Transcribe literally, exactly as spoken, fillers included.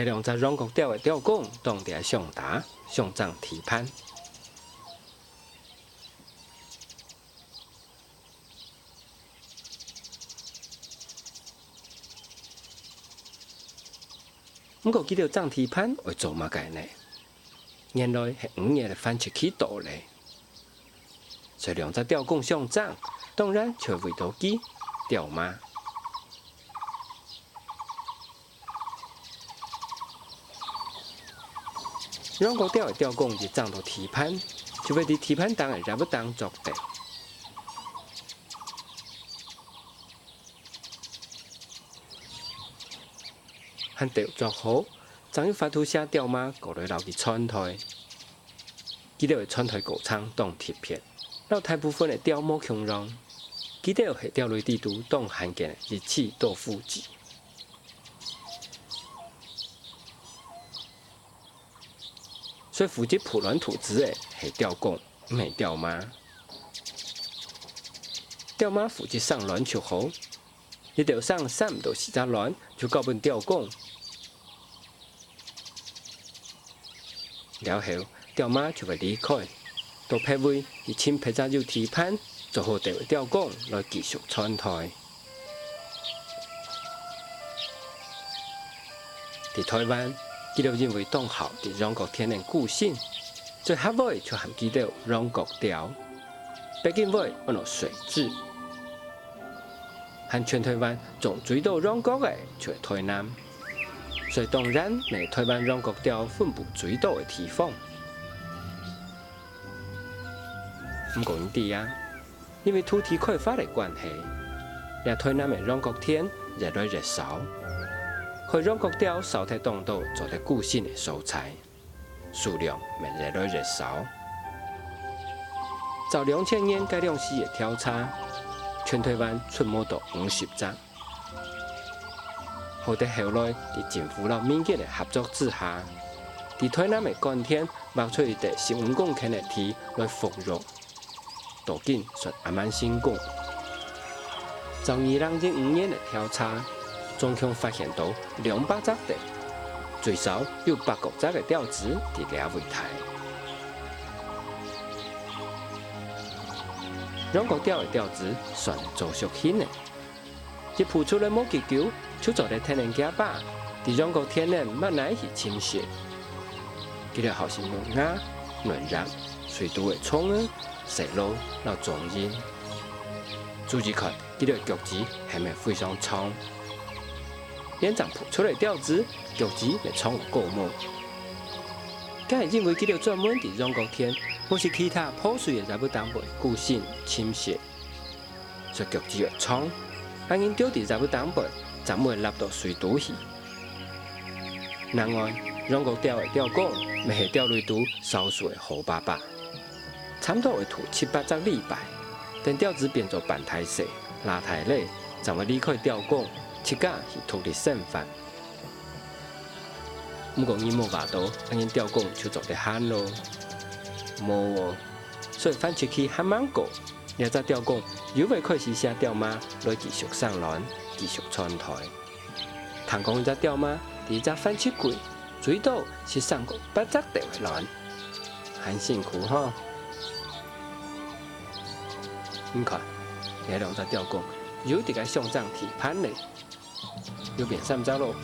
這兩隻羊角鳥个鳥公當在該相打，相爭地盤。 毋過佢兜爭地盤愛做麼个呢？原來係魚仔个繁殖期到咧。所以兩隻鳥公相爭，當然就會為著佢，鳥媽。 羊角鳥个鳥公一爭著地盤，就會在地盤頂个葉仔頂著等。還等著好，正有法度請鳥媽過來摎佢串台。佢兜个串台過程當特別，摎大部分个鳥無共樣。佢兜係鳥類裡肚當罕見个一棲多腹子。 所以負責孵卵吐子个係鳥公，毋係鳥媽。鳥媽負責生卵就好，一兜生三到四隻卵就交分鳥公。 了後，鳥媽就會離開，到別位去尋別隻有地盤、做好鳥个鳥公來繼續串台。在臺灣，佢兜因為當好在羊角田仔固身，所以客話就喊佢兜羊角鳥，北京話安到水雉。 還全臺灣總最多羊角个就係臺南，所以當然乜係臺灣羊角鳥分布最多个地方。毋過你知啊，因為土地開發个關係，這臺南个羊角田越來越少，害羊角鳥少忒當多做得固身个所在。 數量乜越來越少。照兩千年該量時个調查，全臺灣出無到五十隻。好得後來在政府摎民間个合作之下，在臺南个官田挖出一垤十五公頃个地來復育。 到今算還蠻成功。照二零一五年个調查，總共發現到兩百隻垤，最少有八百隻个鳥子在這位戴。羊角鳥个鳥子算早熟型个， 一孵出來無幾久，就做得跈等厥爸，在羊角田仔滿哪去尋食。佢兜好食嫩芽、嫩葉、水肚个蟲仔、細螺摎蒼蠅。注意看，佢兜腳趾係毋係非常長？連正孵出來个鳥子，腳趾乜長到過目。該係因為佢兜專門在羊角田，或是其他破碎个葉仔頂背固身尋食。 所以腳趾愛長，恁樣吊在葉仔頂背，正毋會落到水肚去。另外，羊角鳥个鳥公乜係鳥類肚少數个好爸爸，差毋多愛孵七八隻禮拜，等鳥子變做半大細、偌大咧，正會離開鳥公，自家去獨立生活。 毋過你無話到，恁樣鳥公就做得閒咯？無哦，所以繁殖期還吂過，這隻鳥公又會開始請鳥媽來繼續生卵，繼續串胎。聽講一隻鳥媽在一隻繁殖季，最多係生過八隻垤个卵，還辛苦吼。你看，這兩隻鳥公又在該相爭地盤咧。 又變三隻咯，